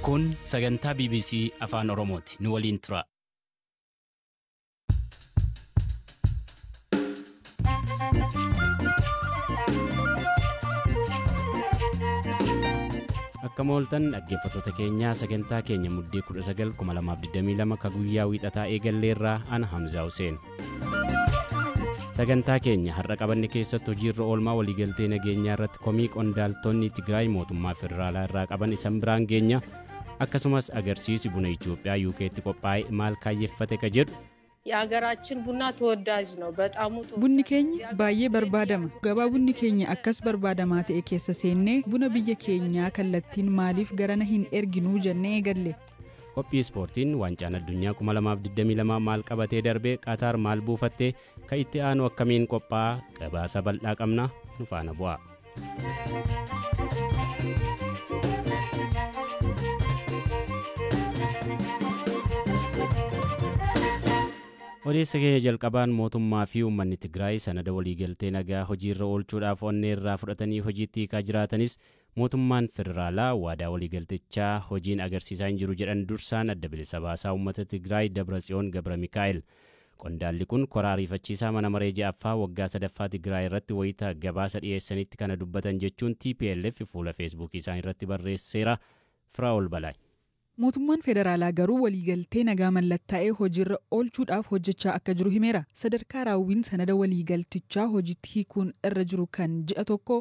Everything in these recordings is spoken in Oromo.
Kun sagantaa BBC Afaan Oromooti. Nu waliin tura. Akka mooltan dhaggeeffattoota keenyaa, sagantaa keenya Muddee 19,2022 ka guyyaa Wiixataa eegalleerraa, ana Hamzaa Huseen. Sagantaa keenya har'a qabanne keessatti hojiirra oolmaa waliigaltee nageenyaa irratti komii qondaaltonni Tigraay mootummaa federaalaa irraa qaban isan biraan geenya. Akkasumas agarsiisi buna Itoophiyaa UK'tti qophaa'e maal kaayyeffate ka jedhu. የሀገራችን ቡና ተወዳጅ ነው። በጣም Bunni keenya baay'ee barbaadama. Gabaa bunni keenya akkas barbaadamaa ta'e keessa seennee buna biyya keenyaa kallattiin maaliif garana hin erginuu jennee eegalle. Qophii ispoortiin waancaan addunyaa 2022 maal qabatee darbee, Qaataar maal buufattee, ka itti aanu akkamiin qophaa'a, gabaasa bal'aa qabna, nu faana bu'a. Odeessa keenya jalqabaan, mootummaa fi uummanni Tigraay sanada waliigaltee nagaa hojiirra oolchuudhaaf onnee irraa fudhatanii hojiitti hiikaa jiraatanis, mootummaan federaalaa waadaa waliigaltichaa hojiin agarsiisaa hin jiru jedhan dursaan Adda Bilisa Baasaa Uummata Tigraay Dabratsiyoon Gabra Mikaa'el. Qondaalli kun koraa ariifachiisaa mana maree ja'affaa waggaa sadaffaa Tigraay irratti wayita gabaasa dhiyeessanitti kana dubbatan jechuun TPLF fuula Feesbuukii isaan irratti barreesseera. Firaa'ol Balaay. Mootummaan federaalaa garuu waliigaltee nagaa mallattaa'ee hojiirra oolchuudhaaf hojjechaa akka jiru himeera. Sadarkaa raawwiin sanada waliigaltichaa hojiitti hiikuun irra jiru kan ji'a tokko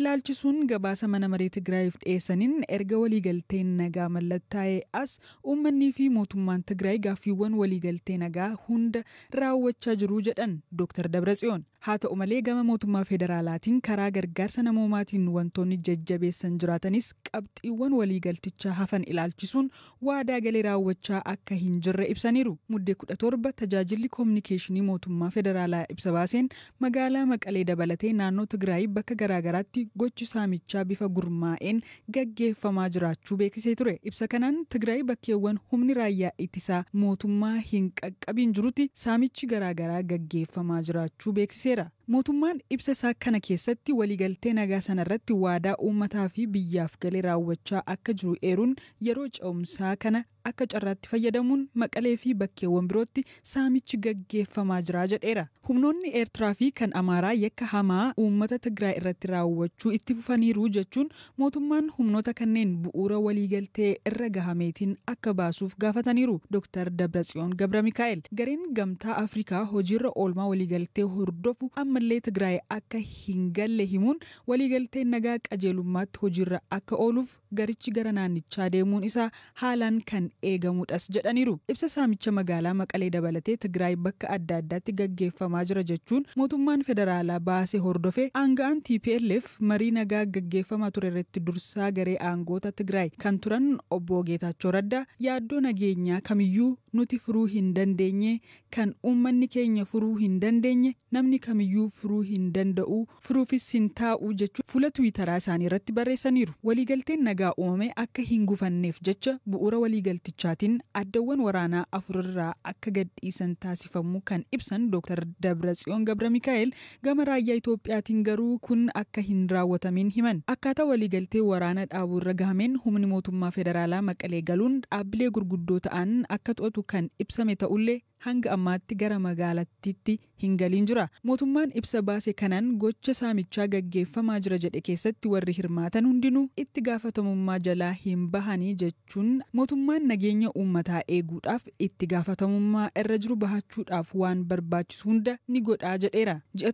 ilaalchisuun gabaasa mana maree Tigraayiif dhiyeessaniin, erga waliigalteen nagaa mallattaa'ee as uummanni fi mootummaan Tigraay gaaffiiwwan waliigaltee nagaa hunda raawwachaa jiru jedhan Dr. Dabratsiyoon. Haa ta'u malee, gama mootummaa federaalaatiin karaa gargaarsa namoomaatiin wantoonni jajjabeessan jiraatanis, qabxiiwwan waliigaltichaa hafan ilaalchisuun waadaa galee raawwachaa akka hin jirre ibsaniiru. Muddee 17 tajaajilli koominikeeshinii mootummaa federaalaa ibsa baaseen, magaalaa Maqalee dabalatee naannoo Tigraay bakka garaagaraatti gochi saamichaa bifa gurmaa'een gaggeeffamaa jiraachuu beeksisee ture. Ibsa kanaan Tigraay bakkeewwan humni raayyaa ittisaa mootummaa hin qaqqabiin jirutti saamichi garaagaraa gaggeeffamaa jiraachuu beeksiseera. Mootummaan ibsa isaa kana keessatti waliigaltee nagaa sanarratti waadaa uummataa fi biyyaaf galee raawwachaa akka jiru eeruun, yeroo ce'umsaa kana akka carraatti fayyadamuun Maqalee fi bakkeewwan birootti saamichi gaggeeffamaa jira jedheera. Humnoonni Eertiraa fi kan Amaaraa yakka hamaa uummata Tigraay irratti raawwachuu itti fufaniiru jechuun, mootummaan humnoota kanneen bu'uura waliigaltee irra gahameetiin akka baasuuf gaafataniiru. Dr. Dabratsiyoon Gabra Mikaa'el gareen Gamtaa Afrikaa hojiirra oolmaa waliigaltee hordofu ammallee Tigraay akka hin galle himuun, waliigalteen nagaa qajeelummaatti hojiirra akka ooluuf garichi gara naannichaa deemuun isaa haalaan kan eegamudhas jedhaniiru. Ibsa saamicha magaalaa Maqalee dabalatee Tigraay bakka adda addaatti gaggeeffamaa jira jechuun mootummaan federaalaa baase hordofee, aanga'aan TPLF marii nagaa gaggeeffamaa ture irratti dursaa garee aangoota Tigraay kan turan obbo Geetaachoo Raddaa, yaaddoo nageenyaa kamiyyuu nuti furuu hin dandeenye, kan uummanni keenya furuu hin dandeenye namni kamiyyuu furuu hin danda'u, furuufis hin taa'u jechuun fuula Tiwiitaraa isaanii irratti barreessaniiru. Waliigalteen nagaa uumame akka hin gufanneef jecha bu'uura waliigaltichaatiin addawwan waraanaa afurarraa akka gadhiisan taasifamuu kan ibsan Dr. Dabratsiyoon Gabra Mikaa'el, gama raayyaa Itoophiyaatiin garuu kun akka hin raawwatamin himan. Akkaataa waliigaltee waraana dhaabuu irra gahameen humni mootummaa federaalaa Maqalee galuun dhaabbilee gurguddoo ta'an akka to'atu kan ibsame ta'ullee, hanga ammaatti gara magaalattiitti hin galiin jira. Mootummaan ibsa baase kanaan gocha saamichaa gaggeeffamaa jira jedhe keessatti warri hirmaatan hundinuu itti gaafatamummaa jalaa hin bahanii jechuun, mootummaan nageenya uummataa eeguudhaaf itti gaafatamummaa irra jiru bahachuudhaaf waan barbaachisu hunda ni godhaa jedheera. Ji'a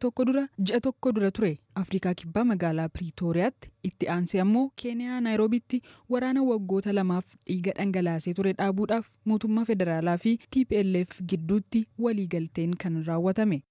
tokko dura ture Afrikaa Kibbaa magaalaa Piriitooriyaatti, itti aansee ammoo Keeniyaa Naayiroobitti waraana waggoota 2f dhiiga dhangalaasee ture dhaabuudhaaf mootummaa federaalaa fi TPLF gidduutti waliigalteen kan raawwatame.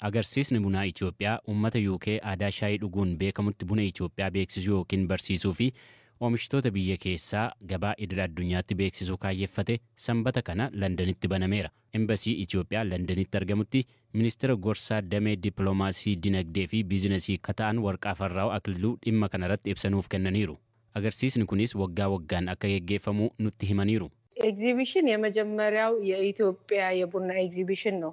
Agarsiisni bunaa Itoophiyaa uummata UK aadaa shaayii dhuguun beekamutti buna Itoophiyaa beeksisuu yookiin barsiisuu fi oomishtoota biyya keessaa gabaa idil addunyaatti beeksisuu kaayyeffate Sanbata kana Londanitti banameera. Embasii Itoophiyaa Londanitti argamutti ministeera gorsaa damee dippiloomaasii, dinagdee fi biizinasii kata'an Warqaa Farraa'u Akililuu dhimma kanarratti ibsanuuf kennaniiru. Agarsiisni kunis waggaa waggaan akka geggeeffamu nutti himaniiru. ኤግዚቢሽን የመጀመሪያው የኢትዮጵያ የቡና ኤግዚቢሽን ነው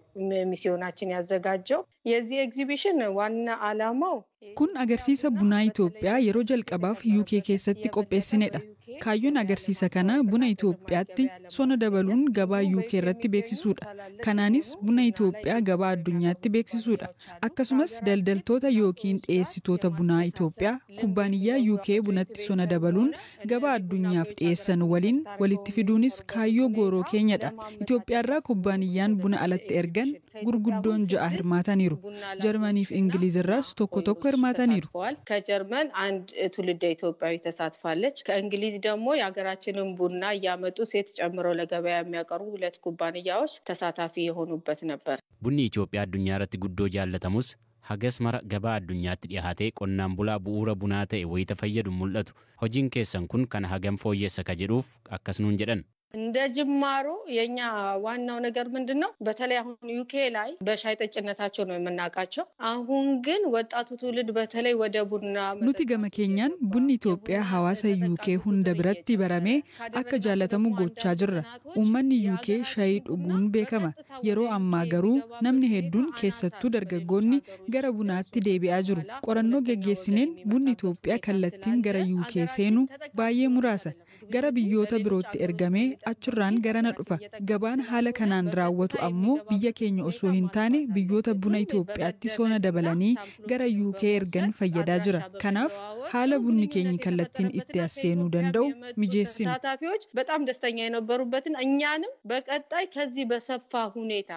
ሚስዮናችን ያዘጋጀው። የዚህ ኤግዚቢሽን ዋና ዓላማው Kun agarsiisa bunaa Itoophiyaa yeroo jalqabaaf UK keessatti qopheessinedha. Kaayyoon agarsiisa kanaa buna Itoophiyaatti sona dabaluun gabaa UK irratti beeksisuudha. Kanaanis buna Itoophiyaa gabaa addunyaatti beeksisuudha. Akkasumas daldaltoota yookiin dhiyeessitoota bunaa Itoophiyaa kubbaaniyyaa UK bunatti sona dabaluun gabaa addunyaaf dhiyeessan waliin walitti fiduunis kaayyoo gooroo keenyadha. Itoophiyaarraa kubbaaniyyaan buna alatti ergan gurguddoon 6 hirmaataniiru. Jarmanii fi Ingilizirraas tokko tokko hirmaataniiru. ከጀርመን አንድ ትውልደ ኢትዮጵያዊ ተሳትፋለች። ከእንግሊዝ ደግሞ የሀገራችንን ቡና እያመጡ ሴት ጨምረው ለገበያ የሚያቀርቡ 2 ኩባንያዎች ተሳታፊ የሆኑበት ነበር። Bunni Itoophiyaa addunyaa irratti guddoo jaallatamus hagas mara gabaa addunyaatti dhiyaatee qonnaan bulaa bu'uura bunaa ta'e wayita fayyadu mul'atu. Hojiin keessan kun kana hagam fooyyessa ka jedhuuf akkas nuun jedhan. እንደ ጅማሮ የኛ ዋናው ነገር ምንድነው? በተለይ አሁን ዩኬ ላይ በሻይ ጠጭነታቸው ነው የምናውቃቸው። አሁን ግን ወጣቱ ትውልድ በተለይ ወደ ቡና Nuti gama keenyaan bunni Itoophiyaa hawaasa UK hunda biratti baramee akka jaallatamu gochaa jirra. Uummanni UK shaayii dhuguun beekama. Yeroo ammaa garuu namni hedduun keessattuu dargaggoonni gara bunaatti deebi'aa jiru. Qorannoo geggeessineen bunni Itoophiyaa kallattiin gara UK seenu baay'ee muraasa. Gara biyyoota birootti ergamee achirraan garana dhufa. Gabaan haala kanaan raawwatu ammoo biyya keenya osoo hin taane biyyoota buna Itoophiyaatti sona dabalanii gara UK ergan fayyadaa jira. Kanaaf haala bunni keenya kallattiin itti as seenuu danda'u mijeessina. ተሳታፊዎች በጣም ደስተኛ የነበሩበትን እኛንም በቀጣይ ከዚህ በሰፋ ሁኔታ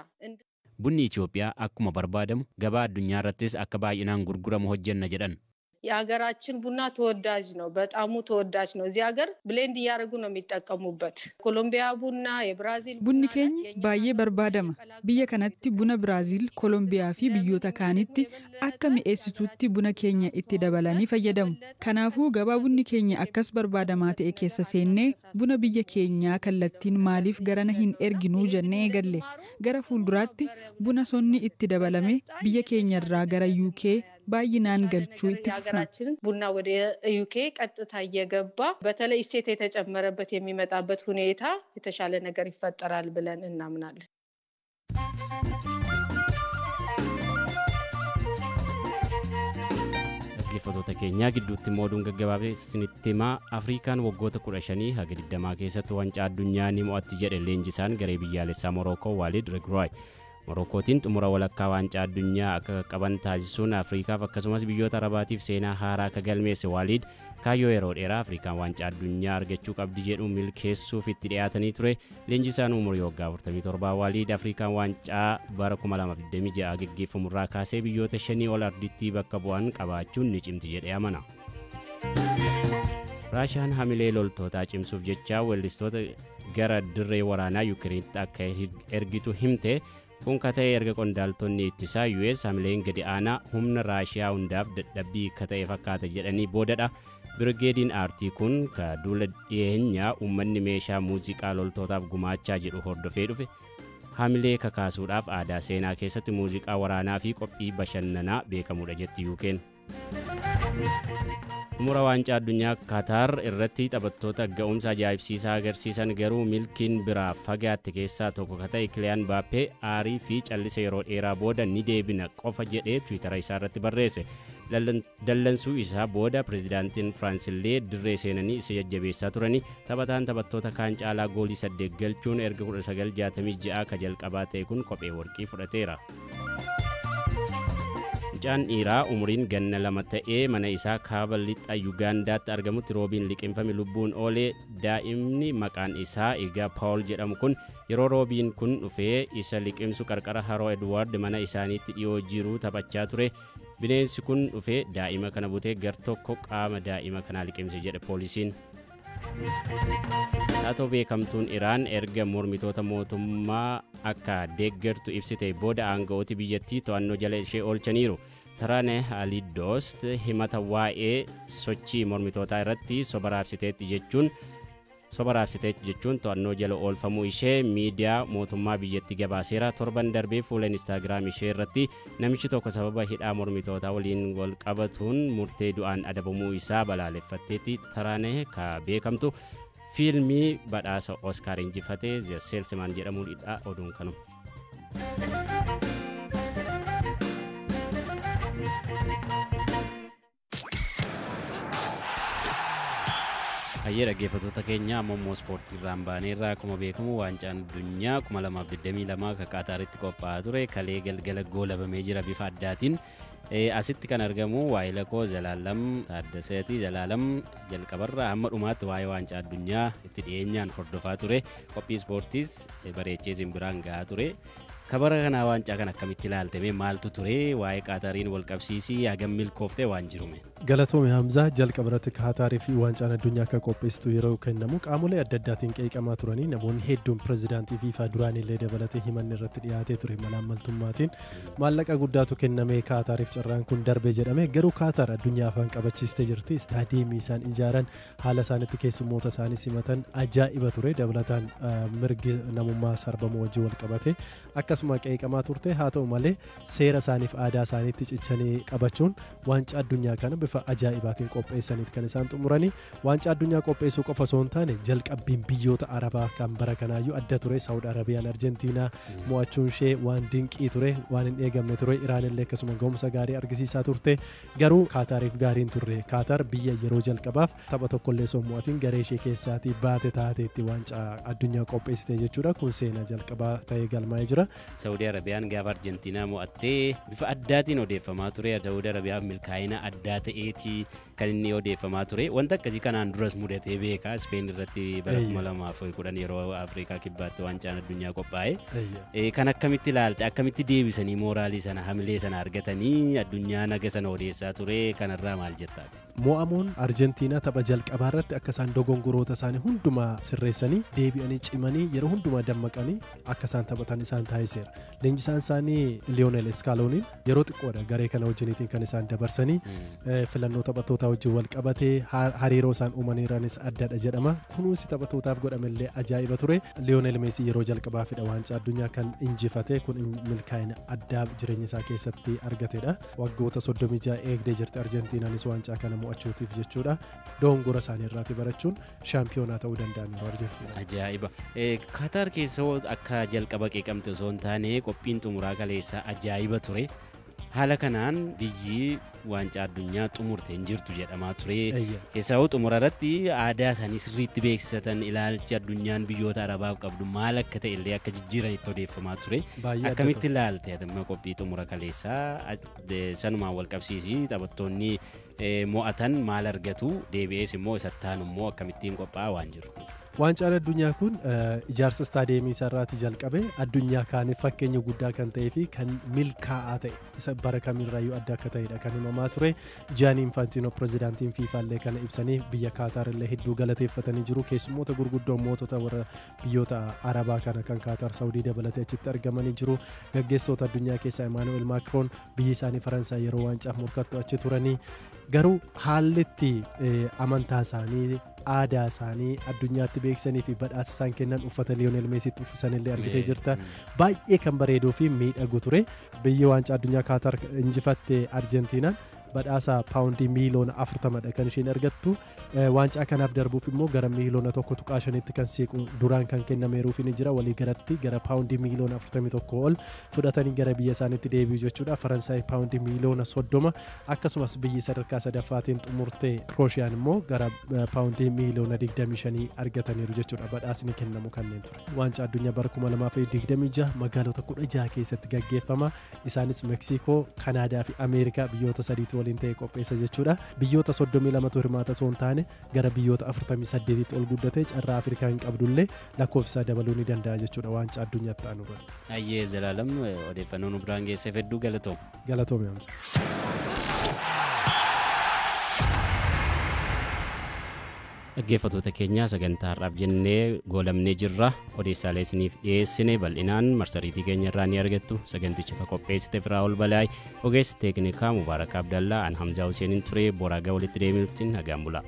Bunni Itoophiyaa akkuma barbaadamu gabaa addunyaa irrattis akka baay'inaan gurguramu hojjenna jedhan. የሀገራችን ቡና ተወዳጅ ነው። በጣም ተወዳጅ ነው። እዚህ ሀገር ብሌንድ እያደረጉ ነው የሚጠቀሙበት። ኮሎምቢያ ቡና፣ የብራዚል Bunni keenya baay'ee barbaadama. Biyya kanatti buna Biraaziil, Koolombiyaa fi biyyoota kaanitti akka mi'eessituutti buna keenya itti dabalanii fayyadamu. Kanaafuu gabaa bunni keenya akkas barbaadamaa ta'e keessa seennee buna biyya keenyaa kallattiin maaliif garana hin erginuu jennee eegalle. Gara fuulduraatti buna sonni itti dabalame biyya keenyarraa gara UK baay'inaan galchuu itti fufna. የሀገራችንን ቡና ወደ ዩኬ ቀጥታ እየገባ በተለይ እሴት የተጨመረበት የሚመጣበት ሁኔታ የተሻለ ነገር ይፈጠራል ብለን እናምናለን። Dhaggeeffattoota keenyaa gidduutti immoo oduun gaggabaabee isinitti himaa. Afrikaan waggoota 15 haga 20 keessatti wancaa addunyaa ni mo'atti jedhe leenjisaan garee biyyaalessaa Morookoo Waalid Regraayi. Morokootiin xumura walakkaa waancaa addunyaa akka qaqqaban taasisuun Afrikaaf akkasumas biyyoota Arabaatiif seenaa haaraa akka galmeesse Waalid kaayyoo yeroo dheeraa Afrikaan waancaa addunyaa argachuu qabdi jedhu milkeessuuf itti dhiyaatanii ture. Leenjisaan umurii waggaa 47 Waalid Afrikaan waancaa bara 2026 geggeeffamurraa kaasee biyyoota 5 ol ardittii bakka bu'an qabaachuun ni cimti jedhee amana. Raashaan hamilee loltootaa cimsuuf jecha weellistoota gara dirree waraanaa Yukireenitti akka ergitu himte. Kun ka ta'e erga qondaaltonni ittisaa US hamileen gadi aanaa humna Raashiyaa hundaaf dadhabbii akka ta'e fakkaata jedhanii boodadha. Birgeediin aartii kun ka duula dhiyeenyaa uummanni meeshaa muuziqaa loltootaaf gumaachaa jedhu hordofee dhufe hamilee kakaasuudhaaf aadaa seenaa keessatti muuziqaa waraanaa fi qophii bashannanaa beekamudha jetti UK'n. Xumura waancaa addunyaa Kataar irratti taphattoota ga'umsa ajaa'ibsiisaa agarsiisan garuu milkiin biraa fagaatte keessaa tokko ka ta'e Kiliyaan Baappee aarii fi callisa yeroo dheeraa booda ni deebina qofa jedhee Tiwiitara isaa irratti barreesse. Dallansuu isaa booda pireezidaantiin Firaansillee dirree seenanii isa jajjabeessaa turanii taphataan taphattoota kaan caalaa goolii 8 galchuun erga 1966 ka jalqabaa ta'e kun kophee warqii fudhateera. Mucaan dhiiraa umuriin ganna 2 ta'ee mana isaa kaaba lixa Yugaandaatti argamutti roobiin liqimfame lubbuun oolee daa'imni maqaan isaa Egaa Paawul jedhamu kun yeroo roobiin kun dhufee isa liqimsu qarqara haroo Edwaard mana isaaniitti dhiyoo jiru taphachaa ture. Bineensi kun dhufee daa'ima kana butee gar tokko qaama daa'ima kanaa liqimse jedhe poolisiin. Taatoo beekamtuun Iraan erga mormitoota mootummaa akka deeggartu ibsite booda aanga'ooti biyyattii to'annoo jala ishee oolchaniiru. Taraane Alidoost himata waa'ee sochii mormitootaa irratti soba raabsiteetti jechuun to'annoo jala oolfamuu ishee miidiyaa mootummaa biyyattii gabaaseera. Torban darbee fuula Instaagiraam ishee irratti namichi tokko sababa hidhaa mormitootaa waliin wal qabatuun murtee du'aan adabamuu isaa balaaleffatteetti. Taraane ka beekamtu Fiilmii badhaasa Oscar injifatee The Salesman jedhamuudha oduun kanuma. Hayyee dhaggeeffattoota keenya amma immoo ispoortii irraan baaneerraa akkuma beekamu waancaan addunyaa 2022 akka Qaataaritti qophaa'aa ture kalee galgala goolabamee jira bifa addaatiin. Asitti kan argamu waa'ee koo Zalaalam Taaddaseeti. Zalaalam jalqabarraa hamma dhumaatti waa'ee waancaa addunyaa itti dhiyeenyaan hordofaa ture. Qophii ispoortiis bareechee simbiraan gahaa ture. Kabara kanaa waancaa kan akkamitti ilaaltame maaltu ture waa'ee Qaatariin wal qabsiisii hagam milkooftee waan jirume. Galatoome Hamzaa jalqaba irratti Qaataarii fi waancaan addunyaa akka qopheessitu yeroo kennamu qaamolee adda addaatiin qeeqamaa turanii namoonni hedduun pirezidaantii FIFA duraanillee dabalatee himanni irratti dhiyaatee ture malaammaltummaatiin maallaqa guddaatu kennamee Qaataariif carraan kun darbe jedhame garuu Qaataar addunyaa afaan qabachiistee jirti istaadiyeemii isaan ijaaran haala isaanitti keessummoota isaanii simatan ajaa'iba ture dabalataan mirgi namummaa sarbamuu wajjin wal qabate akkasuma qeeqamaa turte haa ta'u malee seera isaaniif aadaa isaaniitti cichanii qabachuun waancaa addunyaa kana bifa ajaa'ibaatiin qopheessaniit kan isaan xumuranii waancaa addunyaa qopheessuu qofa osoo hin taane jalqabbiin biyyoota arabaa kan bara kanaayyuu adda ture Saawud Arabiyaan Arjentiinaa mo'achuun ishee waan dinqii ture waan hin eegamne ture Iraanillee akkasuma ga'umsa gaarii argisiisaa turte garuu Kaataariif gaariin turre Kaataar biyya yeroo jalqabaaf tapha tokkollee osoo mo'atiin garee ishee keessaatii baate taateetti waancaa addunyaa qopheessite jechuudha kun seenaa jalqabaa ta'ee galmaa'ee jira. Saawudi Arabiyaan gaafa Arjentiinaa mo'attee bifa addaatiin odeeffamaa ture Saawudi Arabiyaan milkaa'ina addaa ta'eeti kan inni odeeffamaa ture wanta akkasii kanaan duras mudatee beekaa Speen irratti bara 2010 yeroo Afrikaa kibbaatti waancaan addunyaa qophaa'e kan akkamitti ilaalte akkamitti deebisanii mooraalii sana hamilee sana argatanii addunyaa naga sana odeessaa ture kanarraa maal jettaati? Mo'amuun Arjentiinaa tapha jalqabaa irratti akka isaan dogongoroota isaanii hundumaa sirreessanii deebi'anii cimanii yeroo hundumaa dammaqanii akka isaan taphatan isaan taasiseera. Leenjisaan isaanii Liyoonel Iskaalooniin yeroo xiqqoodha garee kana wajjiniitiin kan isaan dabarsanii filannoo taphattootaa wajjin wal qabatee hariiroo isaan uumaniiranis addadha jedhama. Kunuunsi taphattootaaf godhamellee ajaa'iba ture. Liyoonel Meesii yeroo jalqabaafidha waancaa addunyaa kan injifate kun milkaa'ina addaa jireenya isaa keessatti argatedha. Waggoota 36 eegdee jirti Arjentiinaanis waancaa kana mo'achuutiif jechuudha. Dogongora isaanii irraati barachuun shaampiyoonaa ta'uu danda'aniiru Arjentiinaan. Ajaa'iba. Qaataar keessa akka jalqaba qeeqamte osoo hin taane qophiin xumuraa kaleessaa ajaa'iba ture. Haala kanaan biyyi waancaa addunyaa xumurte hin jirtu jedhamaa ture. Keessaa xumura irratti aadaa isaanii sirriitti beeksisatan ilaalchi addunyaan biyyoota arabaaf qabdu maal akka ta'e illee akka jijjiiranitti odeeffamaa ture. Akkamitti ilaalte amma qophii xumura kaleessaa sanumaan wal qabsiisii taphattoonni mo'atan maal argatu deebi'ees immoo isattaan immoo akkamittiin qophaa'a waan jiru. Waancaan addunyaa kun ijaarsa istaadiyeemii isaarraatii jalqabe addunyaa kaaniif fakkeenya guddaa kan ta'ee fi kan milkaa'aa ta'e isa bara kamirraayyuu adda akka ta'edha kan himamaa ture. Gianni Infantino pirezidaantiin FIFA illee kana ibsanii biyya Kaataar illee hedduu galateeffatanii jiru. Keessummoota gurguddoo mootota warra biyyoota Arabaa kana kan Kaataar Saawudii dabalatee achitti argamanii jiru. Gaggeessitoota addunyaa keessaa Emmanuel Macron biyyi isaanii Faransaay yeroo waancaaf morkattu achi turanii garuu haalli itti amantaa isaanii aadaa isaanii addunyaatti beeksisanii fi badhaasa isaan kennan uffata Liyoonel Meesiitti uffisan illee argitee jirta. Baay'ee kan bareeduu fi miidhagu ture. Biyyi waancaa addunyaa Kaataar injifatte Arjentiinaan badhaasa paawundii miiliyoona 40 kan isheen argattu. Waancaa kanaaf darbuuf immoo gara miiliyoona 1.5tti kan siqu duraan kan kennameeruuf ni jira. Walii garatti gara paawundii miiliyoona 41 ol fudhatanii gara biyya isaaniitti deebi'u jechuudha. Faransaay paawundii miiliyoona 30 akkasumas biyyi sadarkaa sadaffaatiin xumurte Kiroosiyaan immoo gara paawundii miiliyoona 25 argataniiru jechuudha. Badhaasni kennamu kanneen ture. Waancaa addunyaa bara 2026 magaalota 16 keessatti gaggeeffama. Isaanis Meksiikoo, Kanaadaa fi Ameerikaa biyyoota sadiitu waliin ta'e qopheessa jechuudha. Biyyoota 32tu hirmaata osoo hin taane gara biyyoota 48tti ol guddate carraa Afrikaa hin qabdullee lakkoofsa dabaluu ni danda'a jechuudha waancaa addunyaatti aanu irratti. Ayyee Zalaalam odeeffannoo nu biraan geesseef hedduu galatoom. Galatoome Hamza. Dhaggeeffattoota keenya sagantaa har'aaf jennee goolamnee jirra. Odeessaalee isiniif dhiyeessine bal'inaan marsariitii keenya irraa ni argattu. Saganticha kan qopheessite Firaa'ol Balaay, ogeessi teeknikaa Mubaarak Abdallaa, an Hamzaa Huseeniin ture. Boraagaa walitti deebinutti nagaan bulaa.